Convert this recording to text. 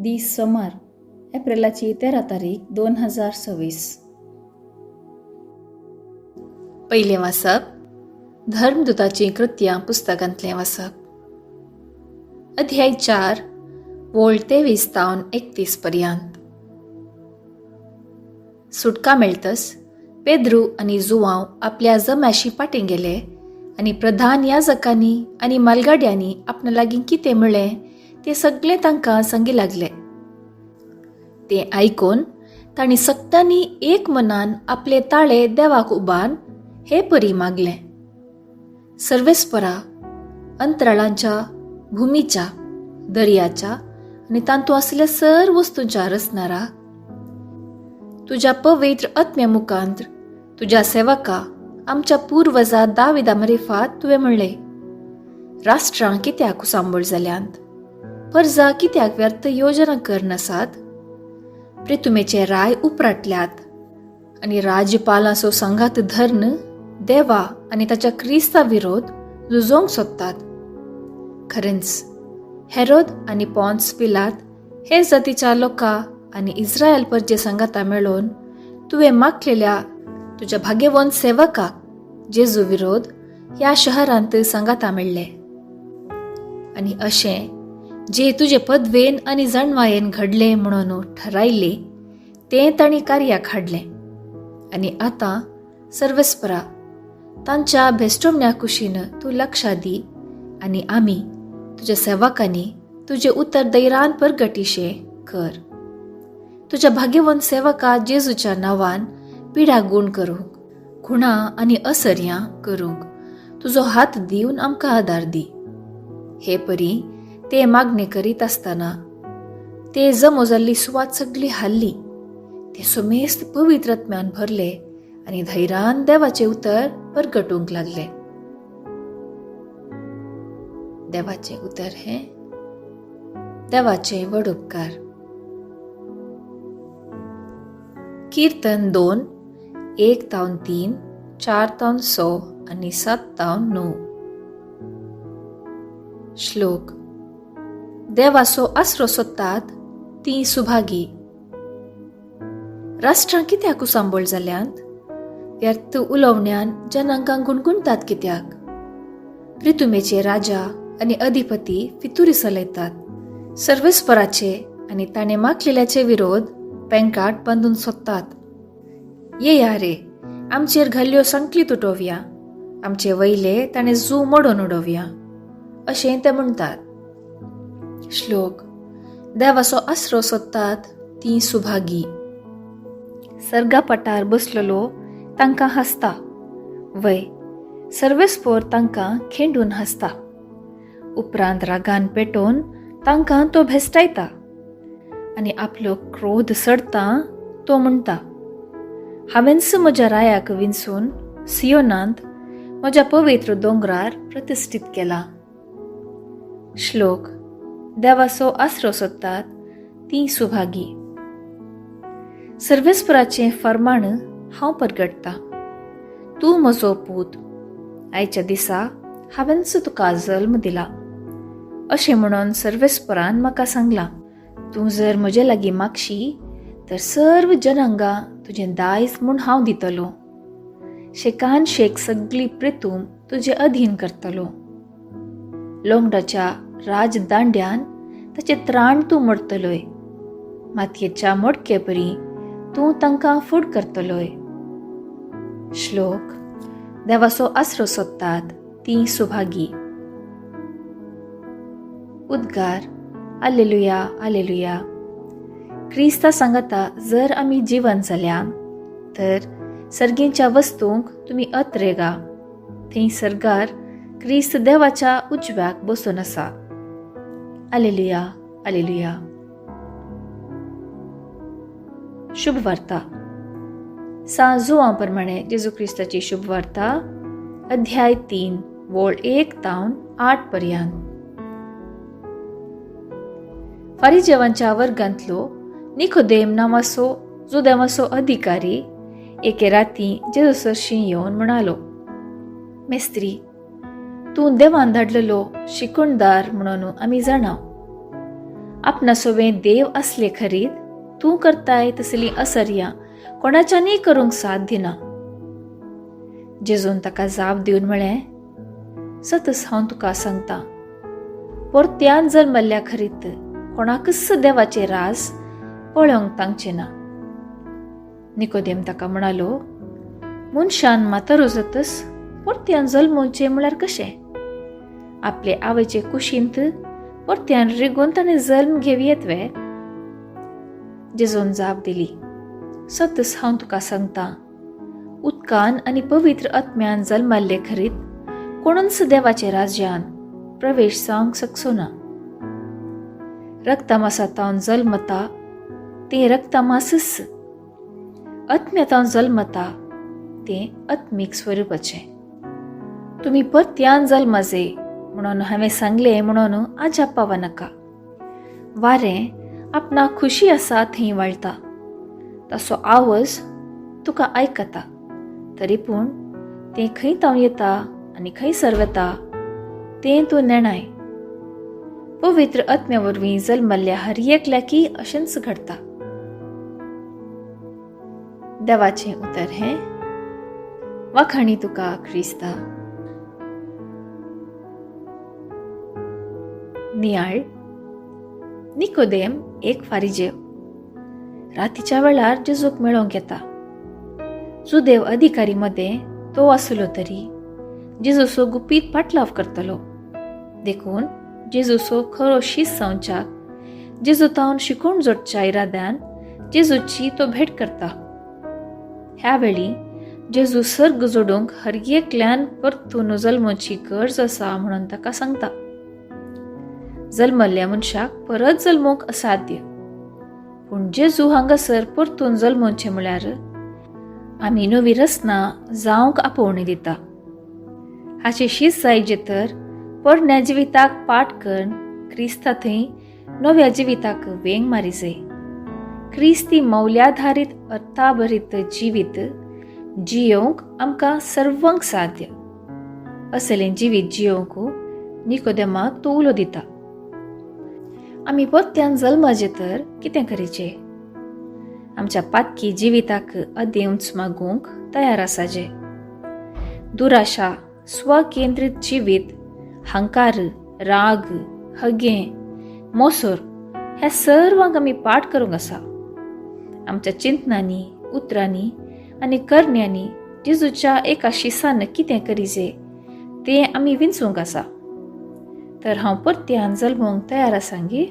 दीस सोमार, एप्रिलाची 13 तारीख 2026. पयलें वाचप धर्मदूताचीं कृत्यां पुस्तकांतलें वाचप, अध्याय 4 वोळ 23 तावन 31 पर्यंत. सुटका मेळतस पेद्रू आनी जुवांव आपल्या जम्याशी फाटीं गेले आनी प्रधान याजकांनी आनी मालगाड्यांनी आपणा लागीं कितें म्हळें तें सगळें तांकां सांगी लागले. तें आयकून तांणी सगळ्यांनी एक मनान आपले ताळे देवाक उबान हे परी मागलें, सर्वेस्परा, अंतराळांच्या, भुमीच्या, दर्याच्या आनी तांतू आसल्या सर्व वस्तूंच्या रचणारा, तुज्या पवित्र आत्म्या मुखांत तुज्या सेवका आमच्या पुर्वजा दाविदा मरिफात तुवें म्हणलें, राष्ट्रां कित्याक उसांबळ जाल्यांत, परजा कित्याक व्यर्थ योजना करनासात, प्रितुमेचे राय उपराटल्यात आनी राज्यपालांचो सांगात धर्न देवा आनी ताच्या क्रिस्ता विरोध झुजोवंक सोदतात. खरेंच हेरोद आनी पॉन्स पिलात हे जातीच्या लोकां आनी इस्रायल परजे सांगाता मेळोवन तुवें मागलेल्या तुज्या भाग्यवंत सेवकाक जेजू विरोध ह्या शहरांत सांगाता मेळ्ळे. आनी अशें जे तुजे पदवेन आनी जाणवायेन घडले म्हणून ठरायले तें तांणी कार्याक हाडलें. आनी आतां सर्वेस्परा, तांच्या भेश्टोमण्या कुशीन तूं लक्षां दी आनी आमी तुज्या सेवकांनी तुजें उतर दैरान परगटीशें कर. तुज्या भाग्यवंत सेवका जेजूच्या नांवान पिडा गूण करूंक, खुणा आनी असर्यां करूंक तुजो हात दिवन आमकां आदार दी. हे परी ते मागणी करीत आसतना ते जमो जाल्ली सुवात सगळी हाल्ली. ते सुमेस्त पवित्र आत्म्यान भरले आनी धैरान देवाचें उतर परगटूंक लागले. देवाचें उतर हें देवाचें व्हड उपकार. कीर्तन 2 1 तावन 3, 4 तावन 6 आनी 7 तावन 9. श्लोक. देवाचो आसरो सोदतात तीं सुभागी. राष्ट्रां कित्याक उसांबळ जाल्यांत, व्यर्थ उलोवण्यान जनांकां गुणगुणतात कित्याक? प्रितुमेचे राजा आनी अधिपती फितुरी चलयतात, सर्वेस्पराचे आनी ताणें मागलेल्याचे विरोध पेंकाट बांदून सोदतात. येया रे, आमचेर घाल्ल्यो सांकली तुटोवया, आमचे वयले ताणें जू मोडून उडोवया, अशें ते म्हणटात. श्लोक. देवाचो आसरो सोदतात तीं सुभागी. सर्गापटार बसलेलो तांकां हांसता, वय सर्वेस्पोर तांकां खेंडून हांसता. उपरांत रागान पेटोवन तांकां तो भेश्टायता आनी आपलो क्रोध सडता तो म्हणटा, हांवेंच म्हज्या रायाक विंचून सियोनांत म्हज्या पवित्र दोंगरार प्रतिश्ठीत केला. श्लोक. देवाचो आसरो सोदतात तीं सुभागी. सर्वेस्पराचें फर्माण हांव परगटता, तूं म्हजो पूत, आयच्या दिसा हांवेंच तुका जल्म दिला, अशें म्हणून सर्वेस्परान म्हाका सांगलां. तूं जर म्हजे लागीं मागशी तर सर्व जनांगां तुजें दायज म्हूण हांव दितलो, शेकान शेक सगळी प्रितूम तुजे अधीन करतलो. लोंगडाच्या राजदांड्यान ताचें त्राण तूं मोडटलोय, मातयेच्या मोडके परी तूं तांकां फूड करतलोय. श्लोक. देवाचो आसरो सोदतात तीं सुभागी. उद्गार. आलेलुया, आलेलुया. क्रिस्ता सांगता जर आमी जिवन जाल्या तर सर्गींच्या वस्तूंक तुमी अत्रेगा, थंय सर्गार क्रिस्त देवाच्या उजव्याक बसून आसा. आलेलुया, आलेलुया. शुभवार्ता. सां जुवां प्रमाणे जेजू क्रिस्ताची शुभवार्ता, अध्याय 3 वोळ 1 तावन 8 पर्यंत. फारिजेवांच्या वर्गांतलो निकोदेम नांवाचो जुदेवाचो अधिकारी एके राती जेजू सरशीं येवन म्हणालो, मेस्त्री, तूं देवान धाडलेलो शिकवणदार म्हणून आमी जाणाव. आपणा सोवें देव आसले खरीत तूं करताय तसलीं असर्यां कोणाच्यानूय करूंक साध्य ना. जेजून ताका जाप दिवन म्हळें, सतच हांव तुका सांगता, परत्यान जल्मल्ल्या खरीत कोणाकच देवाचें राज पळोवंक तांगचें ना. निकोदेम ताका म्हणालो, मनशान म्हातारो जातच परत्यान जल्मोवचें म्हळ्यार कशें? आपले आवयचे कुशींत परत्यान रिगून ताणें जल्म घेवयेत वे? जेजून जाप दिली, सतच हांव तुका सांगता, उदकान आनी पवित्र आत्म्यान जल्माल्ले खरीत कोणूच देवाचे राज्यान प्रवेश जावंक शकचो ना. रक्तमासांतावन जल्मता तें रक्तमासच, आत्म्यातावन जल्मता तें आत्मीक स्वरुपाचें. तुमी परत्यान जल्माजे म्हणून हांवें सांगलें म्हणून आजाप पावा नाका. वारें आपणाक खुशी आसा थंय वळटा, ताचो आवाज तुका आयकता, तरी पूण तें खंय तावन येता आनी खंयसर वता तें तूं नेणाय. पवित्र आत्म्या वरवीं जल्मल्ल्या हर एकल्याकी अशेंच घडटा. देवाचें उतर हें. वाखाणी तुका क्रिस्ता. नियाळ. निकोदेम एक फारिजेव रातीच्या वेळार जेजूक मेळोवंक येता. जुदेव अधिकारी मदें तो आसलो तरी जेजूचो गुपीत पाटलाव करतलो, देखून जेजूचो खरो शीस जावच्याक जेजू तावन शिकून जोडच्या इराद्यान जेजूची तो भेट करता. ह्या वेळी जेजू सर्ग जोडूंक हर एकल्यान परतून जल्मोची गरज आसा म्हणून ताका सांगता. जल्मल्ल्या मनशाक परत जल्मोवंक असाध्य, पूण जेजू हांगासर परतून जल्मोवचें म्हळ्यार आमी नवी रचना जावंक आपोवणी दिता. हाची शीस जायजे तर पोरण्या जिविताक पाठ करून क्रिस्ता थंय नव्या जिविताक वेंग मारिजे. क्रिस्ती मौल्याधारीत अर्थाभरीत जिवीत जियोवंक आमकां सर्वांक साध्य. असलें जिवीत जियोवंक निकोदेमाक तो उलो दिता. आमी परत्यान जल्माचे तर कितें करीचें? आमच्या पातकी जिविताक अदेवच मागूंक तयार आसाजे. दुराशा, स्वकेंद्रीत जिवीत, हंकार, राग, हगें, मोसोर ह्या सर्वांक आमी पाठ करूंक आसा. आमच्या चिंतनांनी, उतरांनी आनी करण्यांनी जेजूच्या एका शिसान कितें करीजे तें आमी विंचूंक आसा. तर हांव परत्यान जल्मोवंक तयार आसांगी?